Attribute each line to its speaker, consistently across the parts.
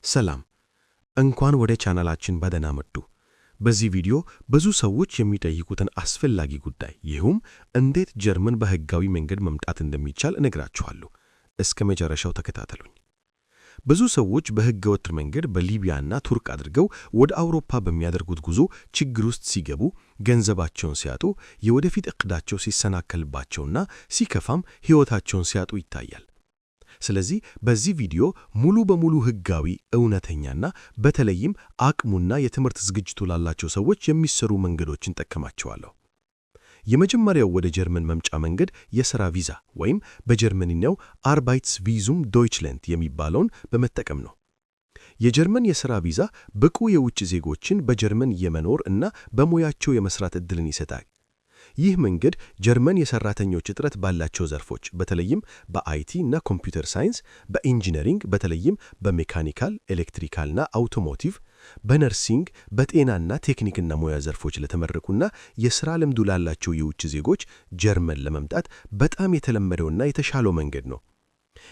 Speaker 1: ሰላም፣ እንኳን ወደ ቻናላችን በደህና መጡ። በዚህ ቪዲዮ ብዙ ሰዎች የሚጠይቁትን አስፈላጊ ጉዳይ፣ ይህም እንዴት ጀርመን በሕጋዊ መንገድ መምጣት እንደሚቻል እነግራችኋለሁ። እስከ መጨረሻው ተከታተሉኝ። ብዙ ሰዎች በሕገ ወጥ መንገድ በሊቢያና ቱርክ አድርገው ወደ አውሮፓ በሚያደርጉት ጉዞ ችግር ውስጥ ሲገቡ፣ ገንዘባቸውን ሲያጡ፣ የወደፊት ዕቅዳቸው ሲሰናከልባቸውና ሲከፋም ሕይወታቸውን ሲያጡ ይታያል። ስለዚህ በዚህ ቪዲዮ ሙሉ በሙሉ ሕጋዊ፣ እውነተኛና በተለይም አቅሙና የትምህርት ዝግጅቱ ላላቸው ሰዎች የሚሰሩ መንገዶችን ጠቅማቸዋለሁ። የመጀመሪያው ወደ ጀርመን መምጫ መንገድ የሥራ ቪዛ ወይም በጀርመንኛው Arbeitsvisum Deutschland የሚባለውን በመጠቀም ነው። የጀርመን የሥራ ቪዛ ብቁ የውጭ ዜጎችን በጀርመን የመኖር እና በሙያቸው የመስራት ዕድልን ይሰጣል። ይህ መንገድ ጀርመን የሰራተኞች እጥረት ባላቸው ዘርፎች፣ በተለይም በ IT እና computer science፣ በ engineering በተለይም በ mechanical፣ electrical ና automotive፣ በ nursing፣ በጤናና ቴክኒክና ሙያ ዘርፎች ለተመረቁና የሥራ ልምዱ ላላቸው የውጭ ዜጎች ጀርመን ለመምጣት በጣም የተለመደውና የተሻለው መንገድ ነው።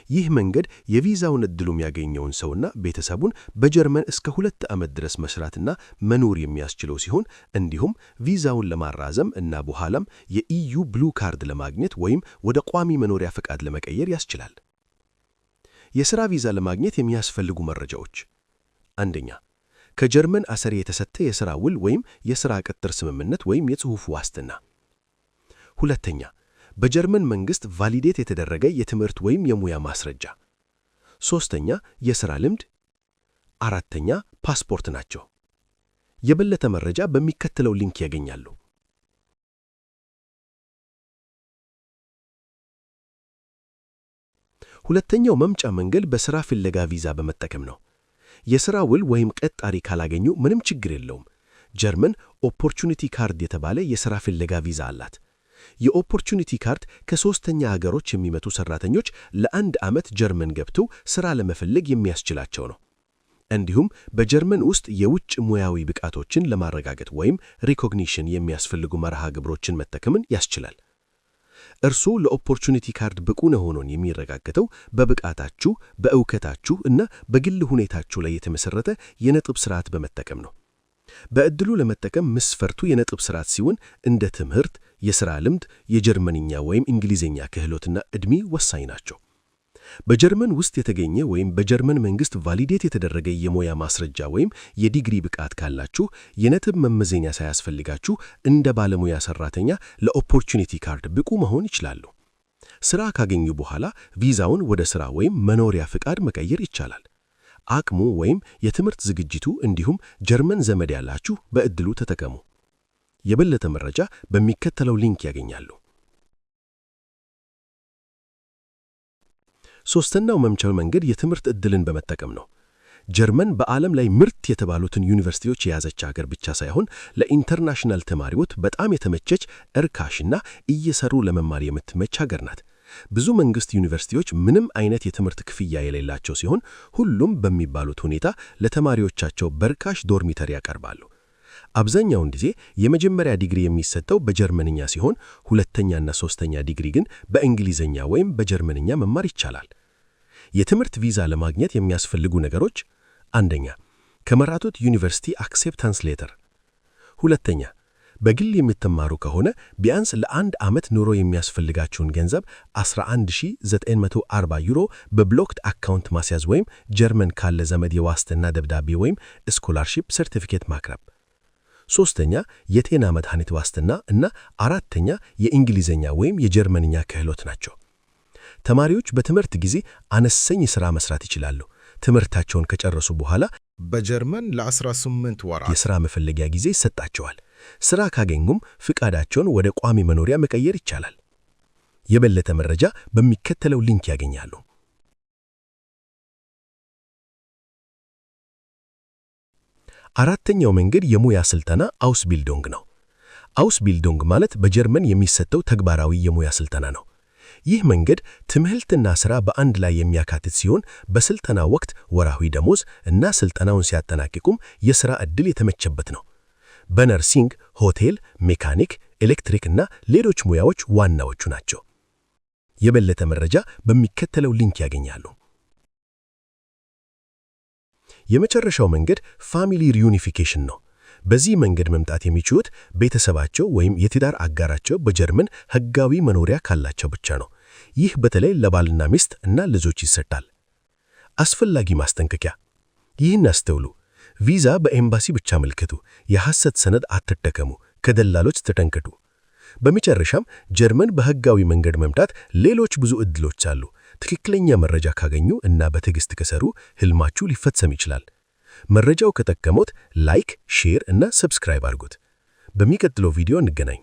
Speaker 1: ይህ መንገድ የቪዛውን ዕድሉም ያገኘውን ሰውና ቤተሰቡን በጀርመን እስከ 2 ዓመት ድረስ መስራትና መኖር የሚያስችለው ሲሆን፣ እንዲሁም ቪዛውን ለማራዘም እና በኋላም የ EU Blue Card ለማግኘት ወይም ወደ ቋሚ መኖሪያ ፈቃድ ለመቀየር ያስችላል። የሥራ ቪዛ ለማግኘት የሚያስፈልጉ መረጃዎች፦ አንደኛ፣ ከጀርመን አሰሪ የተሰጠ የሥራ ውል ወይም የሥራ ቅጥር ስምምነት ወይም የጽሑፍ ዋስትና። ሁለተኛ፣ በጀርመን መንግሥት validate የተደረገ የትምህርት ወይም የሙያ ማስረጃ። ሶስተኛ፣ የሥራ ልምድ። አራተኛ፣ ፓስፖርት ናቸው። የበለጠ መረጃ በሚከተለው link ያገኛሉ። ሁለተኛው መምጫ መንገድ በሥራ ፍለጋ ቪዛ በመጠቀም ነው። የሥራ ውል ወይም ቀጣሪ ካላገኙ ምንም ችግር የለውም። ጀርመን Opportunity Card የተባለ የሥራ ፍለጋ ቪዛ አላት። የ Opportunity Card ከሦስተኛ ሀገሮች የሚመጡ ሠራተኞች ለአንድ ዓመት ጀርመን ገብተው ሥራ ለመፈለግ የሚያስችላቸው ነው። እንዲሁም በጀርመን ውስጥ የውጭ ሙያዊ ብቃቶችን ለማረጋገጥ ወይም recognition የሚያስፈልጉ መርሃ ግብሮችን መጠቀምን ያስችላል። እርስዎ ለ Opportunity Card ብቁ መሆንዎን የሚረጋገጠው በብቃታችሁ፣ በእውቀታችሁ እና በግል ሁኔታችሁ ላይ የተመሠረተ የነጥብ ስርዓት በመጠቀም ነው። በዕድሉ ለመጠቀም መስፈርቱ የነጥብ ስርዓት ሲሆን፣ እንደ ትምህርት፣ የሥራ ልምድ፣ የጀርመንኛ ወይም እንግሊዝኛ ክህሎትና ዕድሜ ወሳኝ ናቸው። በጀርመን ውስጥ የተገኘ ወይም በጀርመን መንግሥት validate የተደረገ የሙያ ማስረጃ ወይም የዲግሪ ብቃት ካላችሁ፣ የነጥብ መመዘኛ ሳያስፈልጋችሁ እንደ ባለሙያ ሰራተኛ ለ Opportunity Card ብቁ መሆን ይችላሉ። ስራ ካገኙ በኋላ ቪዛውን ወደ ሥራ ወይም መኖሪያ ፍቃድ መቀየር ይቻላል። አቅሙ ወይም የትምህርት ዝግጅቱ እንዲሁም ጀርመን ዘመድ ያላችሁ በዕድሉ ተጠቀሙ። የበለጠ መረጃ በሚከተለው link ያገኛሉ። ሶስተኛው መምጫው መንገድ የትምህርት ዕድልን በመጠቀም ነው። ጀርመን በዓለም ላይ ምርጥ የተባሉትን ዩኒቨርሲቲዎች የያዘች ሀገር ብቻ ሳይሆን ለ international ተማሪዎች በጣም የተመቸች፣ እርካሽና እየሰሩ ለመማር የምትመች ሀገር ናት። ብዙ መንግስት ዩኒቨርሲቲዎች ምንም አይነት የትምህርት ክፍያ የሌላቸው ሲሆን፣ ሁሉም በሚባሉት ሁኔታ ለተማሪዎቻቸው በርካሽ dormitory ያቀርባሉ። አብዛኛውን ጊዜ የመጀመሪያ ዲግሪ የሚሰጠው በጀርመንኛ ሲሆን፣ ሁለተኛና ሶስተኛ ዲግሪ ግን በእንግሊዝኛ ወይም በጀርመንኛ መማር ይቻላል። የትምህርት ቪዛ ለማግኘት የሚያስፈልጉ ነገሮች፦ አንደኛ፣ ከመረጡት ዩኒቨርሲቲ acceptance letter። ሁለተኛ፣ በግል የምትማሩ ከሆነ ቢያንስ ለአንድ ዓመት ኑሮ የሚያስፈልጋችሁን ገንዘብ 11,940 ዩሮ በ blocked account ማስያዝ ወይም ጀርመን ካለ ዘመድ የዋስትና ደብዳቤ ወይም scholarship certificate ማቅረብ። ሶስተኛ፣ የጤና መድኃኒት ዋስትና እና አራተኛ፣ የእንግሊዝኛ ወይም የጀርመንኛ ክህሎት ናቸው። ተማሪዎች በትምህርት ጊዜ አነስተኛ ሥራ መስራት ይችላሉ። ትምህርታቸውን ከጨረሱ በኋላ
Speaker 2: በጀርመን ለ18 ወራት
Speaker 1: የሥራ መፈለጊያ ጊዜ ይሰጣቸዋል። ሥራ ካገኙም ፍቃዳቸውን ወደ ቋሚ መኖሪያ መቀየር ይቻላል። የበለጠ መረጃ በሚከተለው link ያገኛሉ። አራተኛው መንገድ የሙያ ስልጠና Ausbildung ነው። Ausbildung ማለት በጀርመን የሚሰጠው ተግባራዊ የሙያ ስልጠና ነው። ይህ መንገድ ትምህርትና ሥራ በአንድ ላይ የሚያካትት ሲሆን፣ በስልጠና ወቅት ወርሃዊ ደሞዝ እና ስልጠናውን ሲያጠናቅቁም የሥራ ዕድል የተመቸበት ነው። በ nursing፣ ሆቴል፣ ሜካኒክ፣ ኤሌክትሪክ እና ሌሎች ሙያዎች ዋናዎቹ ናቸው። የበለጠ መረጃ በሚከተለው link ያገኛሉ። የመጨረሻው መንገድ family reunification ነው። በዚህ መንገድ መምጣት የሚችሉት ቤተሰባቸው ወይም የትዳር አጋራቸው በጀርመን ሕጋዊ መኖሪያ ካላቸው ብቻ ነው። ይህ በተለይ ለባልና ሚስት እና ልጆች ይሰጣል። አስፈላጊ ማስጠንቀቂያ፣ ይህን አስተውሉ። ቪዛ በኤምባሲ ብቻ አመልክቱ። የሐሰት ሰነድ አትጠቀሙ። ከደላሎች ተጠንቀቁ። በመጨረሻም ጀርመን በሕጋዊ መንገድ መምጣት ሌሎች ብዙ ዕድሎች አሉ። ትክክለኛ መረጃ ካገኙ እና በትዕግስት ከሰሩ ህልማችሁ ሊፈጸም ይችላል። መረጃው ከጠቀሞት like፣ share እና subscribe አድርጉት። በሚቀጥለው ቪዲዮ እንገናኝ።